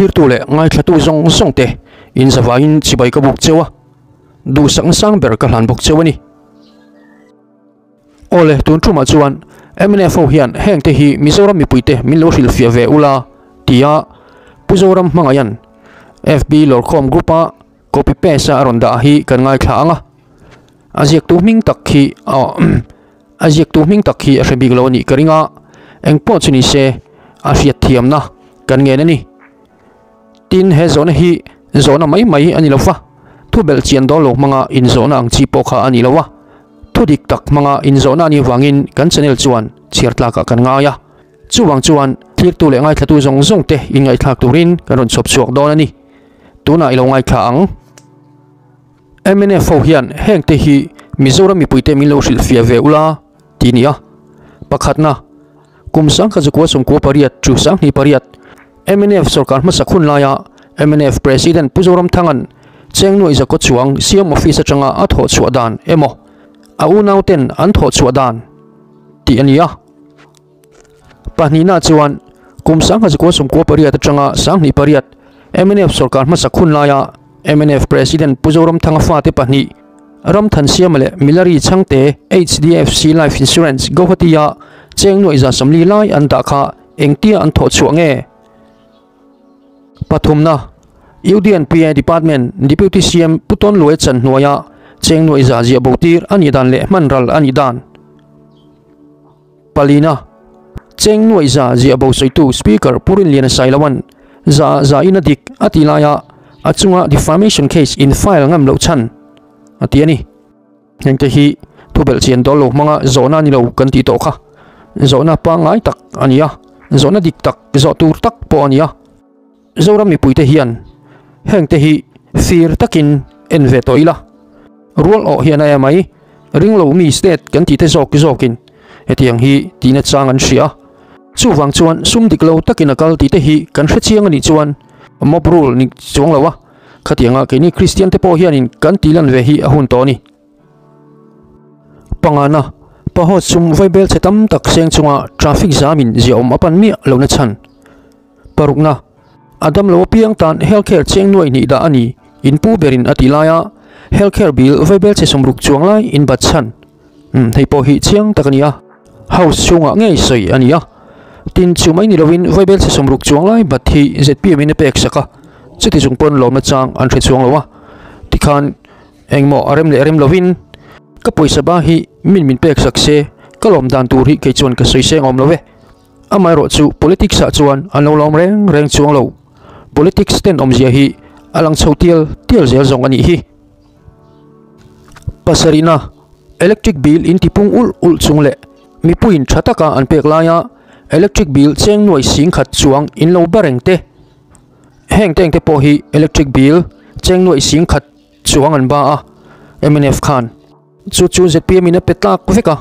Thlirtu leh ngaithlatu zawng zawng te in zavaiin chibai ka buk cheu a, duhsakna sang ber ka hlan bawk cheu a ni. Awle, tun tumah chuan mnf ho hian heng te hi Mizoram mipuite min lo hrilhfiah ve ula tia Pu Zoram hmangaihan FB lawrkhawm group a copy paste a rawn dah hi kan ngaithla ang a, a ziaktu hming tak hi a ziaktu hming tak hi a hre bik lo a nih ka ring a, engpawh chu ni se a hriatthiamna kan ngen a ni. Tin, he zawhna hi zawhna mai mai a ni lo va, thu belh chian dawn lo hmanga inzawhna ang chi pawh kha a ni lo a, thu dik tak hmanga inzawhna a nih avangin kan channel chuan chhiar tlakah kan ngai a. Chuvang chuan thlirtu leh ngaithlatu zawng zawng te inngaihthlak turin kan rawn chhawp chhuak dawn a ni. Tunah i lo ngaithla ang. Mnf ho hian heng te hi Mizoram mipuite min lo hrilhfiah ve ula ti nia. Pakhatna, kum sangkhat zakua sawmkua pariat chu sanghnih pariat mnf sorkar hmasa khun laia mnf President Pu Zoramthanga'n Chengnuai Zakua chuang CM office atanga a thawh chhuah dan emaw a unauten an thawh chhuah dan tih a ni a. Pahnihna chuan kum 1998 atanga 28 mnf sorkar hmasa khun laia mnf President Pu Zoramthanga fate pahnih Ramthansiama leh Milari Chhangte HDFC Life Insurance Guwahati-a cheng nuaih za sawmli lai an dah kha engtia an thawh chhuah nge? Pathumna, UDNPA Department Deputy CM Pu Tawn Luai chan hnuaia cheng nuaih za ziah bo tir a nih dan leh hman ral a nih dan. Palina, Cheng nuaih za ziah bo sawitu Speaker Pu Rinliana Sailoan za za in a dik a ti laia a chunga defamation case in file ngam loh chhan a ti a ni. Hengte hi thubelh chian dawl lo hmanga zawhna a ni lo kan tih tawh kha zawhna pangngai tak a ni a, zawhna dik tak zawh tur tak pawh a ni a. Zoram mipuite hian hengte hi fir takin en ve tawh ila, rual awh hian a e mai, ringlo mi state kan tihte zawk zawkin hetiang hi tihna chang an hria. Chuvang chuan sum dik lo takin a kal tihte hi kan hre chiang a nih chuan mob rule ni chuang lo a, khatianga keini Kristian te pawh hianin kan tih lan ve hi a hun tawh a ni. Pangana, Pahawt sum vaibel chhe tam tak seng chunga traffic zamin ziaawm a pan miah lohna chhan. Parukna, A damlo apiang tan healthcare cheng nuaih hnih dah a ni, in pu berin a tih laia healthcare bill vaibel chhe sawmruk chuang lai in bat chhan. Umm, hei pawh hi chiang tak a ni a, house chhungah ngei sawi a ni a. Tin, chu mai ni lovin vaibel chhe sawmruk chuang lai bat hi zpm in a pek sak a, chuti chung pawn lawmna chang an hre chuang lo a. Tikhan, engmaw a rem leh rem lovin ka pawisa ba hi min min pek sak se, ka lawm dan tur hi kei chuan ka sawi seng awm lo e. Amaherawh chu politics ah chuan an lo lawm reng reng chuang lo. Politics ten awmzia hi a lang chho tial tial zel zawng a nih hi. Pasarihna, Electric bill in tipung ulh ulh chung leh mipuiin tha taka an pek laia electric bill cheng nuai sing khat chuang in lo ba reng te. Heng teng te pawh hi electric bill cheng nuai sing khat chuang an ba a, mnf khan. Chu chu zpm in a pe tlak vek a,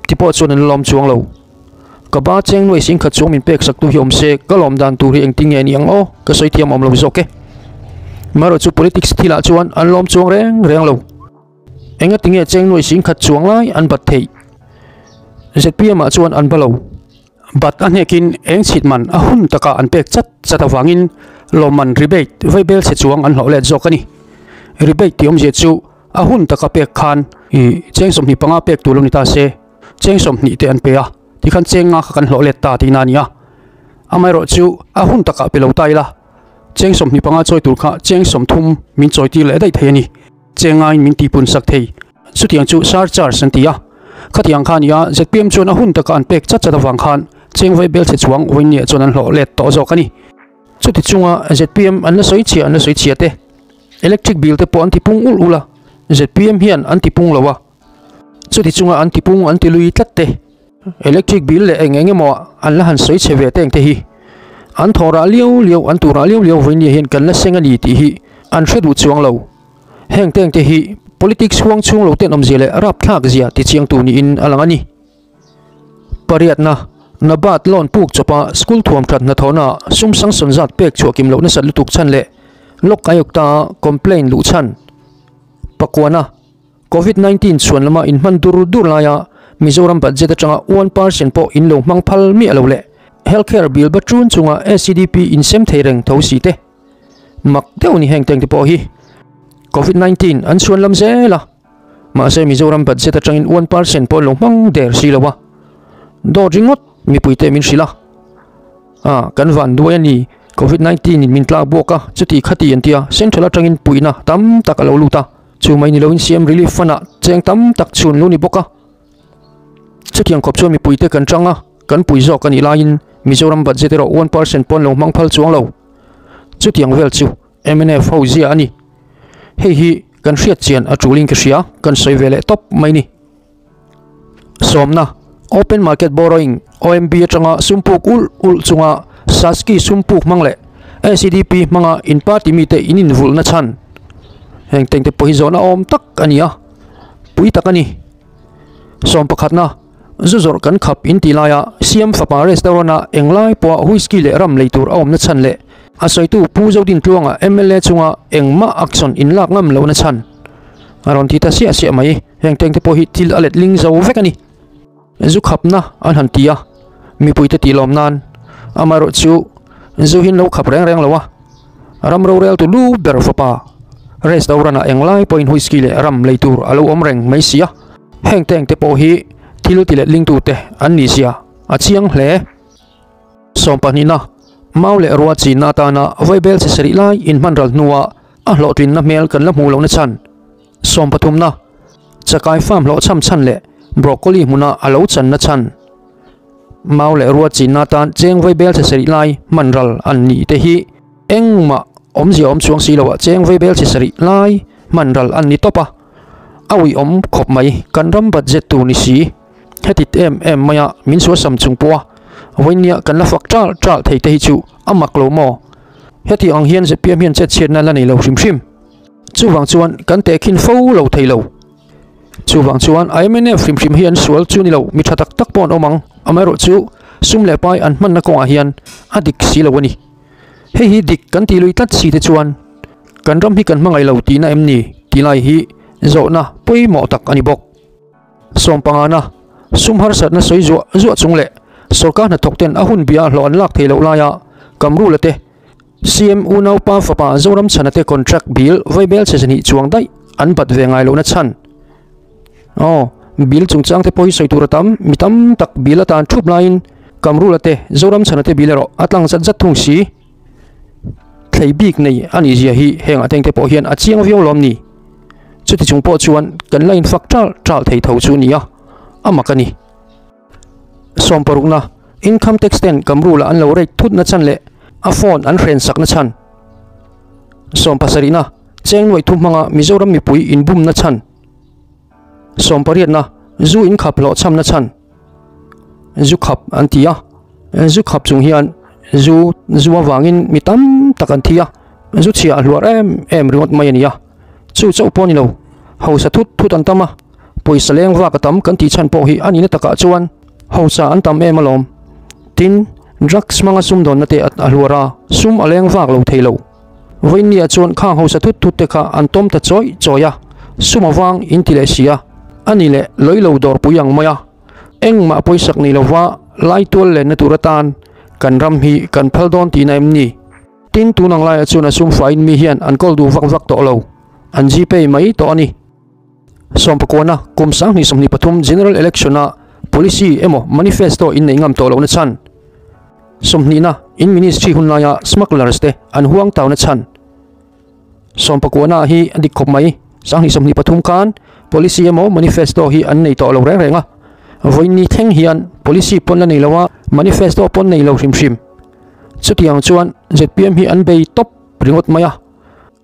ti pawh chuan an lawm chuang lo. Ka ba cheng nuai sing khat chuang min pek sak tu hi awm se, ka lawm dan tur hi engtin nge ni ang aw, ka sawi thiam awm lo zawk e. Marawh chu politics thilah chuan an lawm chuang reng reng lo. Engati nge cheng nuai sing khat chuang lai an bat theih? Zpm ah chuan an ba lo. Bat a hnekin eng chhit man a hun taka an pek chat chat avangin lawmman rebate vaibel chhe chuang an hlauh let zawk a ni. Rebate tih awmzia chu a hun taka pek khan i cheng 25 pek tur lo ni ta se, cheng 20 te an pe a, tikhan cheng nga kha kan hlawh let ta tihna a ni a. Amaherawh chu a hun takah pe lo ta ila, cheng 25 chawi tur kha cheng 30 min chawi tir leh daih thei a ni. Cheng ngain min tihpun sak thei. Chutiang chu surcharge an ti a. Khatiang kha a ni a, zpm chuan a hun taka an pek chat chat avang khan cheng vaibel chhe chuang vawinia chuan an hlawh let tawh zawk a ni. Chuti chunga zpm an la sawi chhia an la sawi chhia te, electric bill te pawh an ti pung ulh ulh a, zpm hian an ti pung lo a. Chuti chunga an ti pung an ti lui tlat te, electric bill leh eng eng emaw an la han sawi chhe ve teng te hi an thaw rah liau liau an tur rah liau liau vawinia hian kan la seng a ni tih hi an hre duh chuang lo. Heng teng te hi politics huang chhung lo tenawm zia leh rapthlak zia ti chiang tu niin a lang a ni. Pariatna, Nabat loan puk chawpa school thuam that hnathawhna sum sanction zat pek chhuah kim loh nasat lutuk chhan leh Lok Ayukta complaint luh chhan. Pakuana, Covid 19 chhuan lama inhman dur dur laia Mizoram budget atanga 1% pawh in lo hmang phal miah lo leh. Healthcare bill ba ṭun chunga SEDP insem thei reng tho si te. Mak deuh ni heng teng te pawh hi. Covid 19 an chhuan lam zel a. Mahse Mizoram budget atangin 1% pawh an lo hmang der si lo a. Dawt ringawt mipui te min hrilh a. Ah, kan van duai a ni. Covid 19 in min tlak buak a, chuti khati an tia central atangin puihna tam tak a lo lut a. Chu mai ni loin CM Relief Fund ah cheng tam tak chhun lu ni bawk a. Chutiang khawp chuan mipuite kan chang a, kan pui zawk a nih laiin Mizoram budget erawh 1% pawn lo hmang phal chuang lo. Chutiang vel chu mnf ho zia a ni. Hei hi kan hriat chian a tulin ka hria, kan sawi ve leh tawp mai ni. Sawmna, Open Market Borrowing, OMB, atanga sum puk ulh ulh chunga Saski sum puk hmang leh SEDP hmanga in party mite in invulhna chhan. Heng tengte pawh hi zawhna awm tak a ni a, pui tak a ni. Sawmpakhatna, Zu zawrh kan khap in tih laia Siam fapa restaurant-a englai pawha whisky leh ram lei tur a awmna chhan leh a sawitu Pu Zodintluanga mla chunga engmah action in lak ngam lohna chhan a rawn ti ta siah siah mai. Heng tengte pawh hi thil a let ling zo vek a ni. Zu khapna an han ti a, mipuite tih lawm nan amaherawh chu zu hi an lo khap reng reng lo a, ram roreltu lu ber fapa restaurant ah englai pawhin whisky leh ram lei tur a lo awm reng mai si a, heng tengte pawh hi thil ti let lingtute an nih zia a chiang hle. Sawmpahnihna, Mau leh rua chinna atana vaibel che sarih lai inhman ral hnuah a hlawhtlinna hmel kan la hmuh lohna chhan. Sawmpathumna, Chakai farm hlawhchham chhan leh broccoli hmuna a lo channa chhan. Mau leh rua chinna atan cheng vaibel che sarih lai hman ral an nih te hi engmah awmzia awm chuang si loah cheng vaibel che sarih lai hman ral an ni tawp a, a uiawm khawp mai kan ram budget tur ni si. Heti em em maia min suasam chung pawha vawinia kan la fak ṭal ṭal thei te hi chu a mak lo maw? Heti ang hian zpm hian chetchhiatna la nei lo hrim hrim. Chuvang chuan kan tehkhin fo lo thei lo. Chuvang chuan a mnf hrim hrim hi an sual chu ni lo, mi tha tak tak pawh an awm ang. Amaherawhchu sum leh pai an hmanna kawngah hian a dik si lo a ni. Hei hi dik kan tih lui tlat si te chuan kan ram hi kan hmangaih lo tihna em ni tih lai hi zawhna pawimawh tak a ni bawk. Sawmpangana, sum harsatna sawi zuah zuah chung leh sawrkar hnathawk ten a hun bia hlawh an lak thei loh laia Kamrula te CM unaupa fapa Zoramchhana te contract bill vaibel chhe zahnih chuang daih an bat ve ngai lohna chhan. Aw, bill chungchang te pawh hi sawi tur a tam, mi tam tak bill atan thup laiin Kamrula te Zoramchhana te bill erawh a tlang zat zat thung si. Thlei bik nei a nih zia hi heng ateng te pawh hian a chiang viau lawm ni. Chuti chung pawh chuan kan la infak ṭal ṭal thei tho chu nia, a mak a ni. Sawmparukna, Income tax ten Kamrula an lo rate thutna chhan leh a phone an hren sakna chhan. Sawmpasarihna, Cheng nuaih thu hmanga Mizoram mipui inbumna chhan. Sawmpariatna, Zu inkhap hlawhchhamna chhan. Zu khap an ti a, zu khap chung hian zu zu avangin mi tam tak an thi a, zu chhia a hluar em em ringawt mai a ni a, chu chauh pawh a ni lo, hausa thut thut an tam a, pawisa leng vak a tam kan tih chhan pawh hi a nihna takah chuan hausa an tam em alawm. Tin, drugs hmanga sumdawnna te a hluar a, sum a leng vak lo thei lo. Vawiinniah chuan khang hausa thut thut te kha an tawm ta chawi chawi a, sum avang in ti leh si a, a ni leh lawi lo dawrpui ang mai a, engmah pawisak nei lova lai tual lenna tur atan kan ram hi kan phal dawn tihna em ni? Tin, tun ang laiah chuan a sum faiin mi hian an kawl duh vak vak tawh lo, an gpay mai tawh a ni. Sawmpakuana kum 2023 General Election-a policy emaw manifesto in neih ngam tawh lohna chhan. Sawmhnihna, in ministry hun laia smugglers te an huang tauna chhan. Sawmpakuana hi a dik khawp mai. 2023 khan policy emaw manifesto hi an nei tawh lo reng reng a. Vawiin thleng hian policy pawn la nei lo a, manifesto pawn nei lo hrim hrim. Chutiang chuan zpm hi an bei tawp ringawt mai a.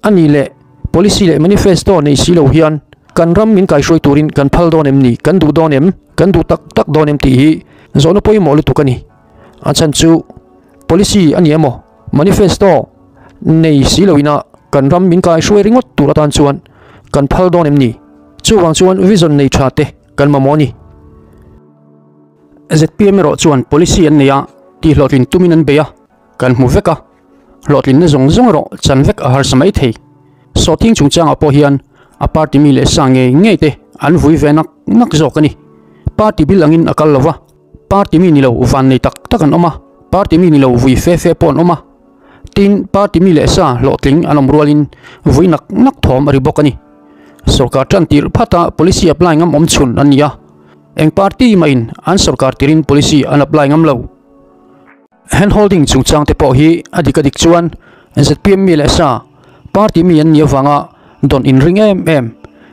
A nih leh, policy leh manifesto nei si lo hian kan ram min kaihruai turin kan phal dawn em ni, kan duh dawn em, kan duh tak tak dawn em tih hi zawhna pawimawh lutuk a ni. A chhan chu policy a ni emaw, manifesto nei si loina kan ram min kaihruai ringawt tur atan chuan kan phal dawn em ni? Chuvang chuan vision nei tha te kan mamawh a ni. Zpm erawh chuan policy an nei a, tihhlawhtlin tumin an bei a, kan hmu vek a. Hlawhtlinna zawng zawng erawh chan vek a harsa mai thei. Sawhthing chungchangah pawh hian a party mi leh sa ngei ngei te an vui ve nak nak zawk a ni. Party bil angin a kal lo va, party mi ni lo van nei tak tak an awm a, Party mi ni lo vui fe fe pawh an awm a, tin party mi leh sa hlawhtling an awm rualin vui nak nak thawm a ri bawk a ni. Sorkar tan tirh phata policy apply ngam awm chhun an ni a, eng party mahin an sorkar tirin policy an apply ngam lo. Hand holding chungchang te pawh hi a dik a dik chuan zpm mi leh sa party mi an nih avanga dawn inring em em,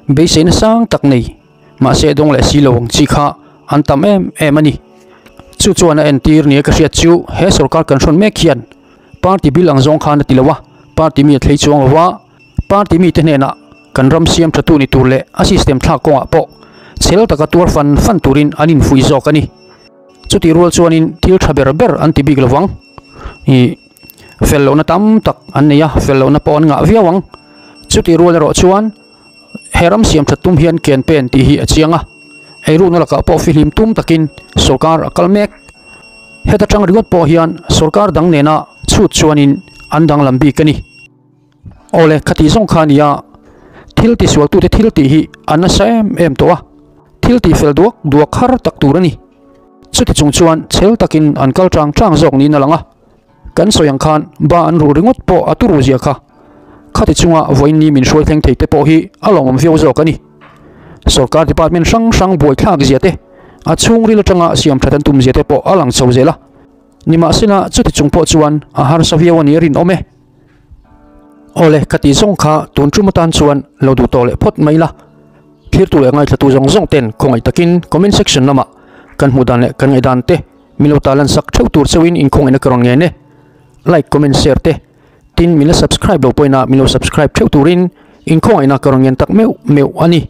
beiseina sang tak nei mahse dawng leh si lo ang chi kha an tam em em a ni. Chu chuan a entir nia ka hriat chu he sorkar kan hrawn mek hian party bill ang zawng khan a ti lo a, party mi a thlei chuang lo a, party mite hnenah kan ram siam tha tu ni tur leh a system thlak kawngah pawh chhel taka tuar fan fan turin an infuih zawk a ni. Chutih rual chuanin thil tha ber ber an ti bik lo vang. Ih fel lohna tam tak an nei a, fel lohna pawh an ngah viau ang. Chutih rual erawh chuan he ram siam that tum hian ken pen tih hi a chiang a, eirukna lakah pawh fihlim tum takin sorkar a kal mek. Heta tang ringawt pawh hian sorkar dang nena chhut chuanin an danglam bik a ni. Awle, khati zawng kha a ni a, thil tisualtute thil tih hi a nasa em em tawh a, thil tihfel duak duak har tak tur a ni. Chuti chung chuan chhel takin an kal tang tang zawk niin a lang a, kan sawi ang khan ba an ruh ringawt pawh a turu zia kha. Khati chunga vawiin ni min hruai thleng thei te pawh hi a lawmawm viau zawk a ni. Sorkar department hrang hrang buaithlak zia te, a chhungril atanga siam that an tum zia te pawh a lang chho zel a. Nimahsela chuti chung pawh chuan a harsa viau a ni a rinawm e. Awle, ka tih zawng kha tun tum atan chuan lo duh tawh leh phawt mai la. Thirtu leh ngaithlatu zawng zawng ten khawngaih takin comment section lamah kan hmuh dan leh kan ngaihdan te min lo ta lan sak theuh tur cheuhin inkhawngaihna ka rawn ngen e. Like, comment, share te tin min la subscribe lo pawhin a min lo subscribe theuh turin inkhawngaihna ka rawn ngen tak meuh meuh a ni.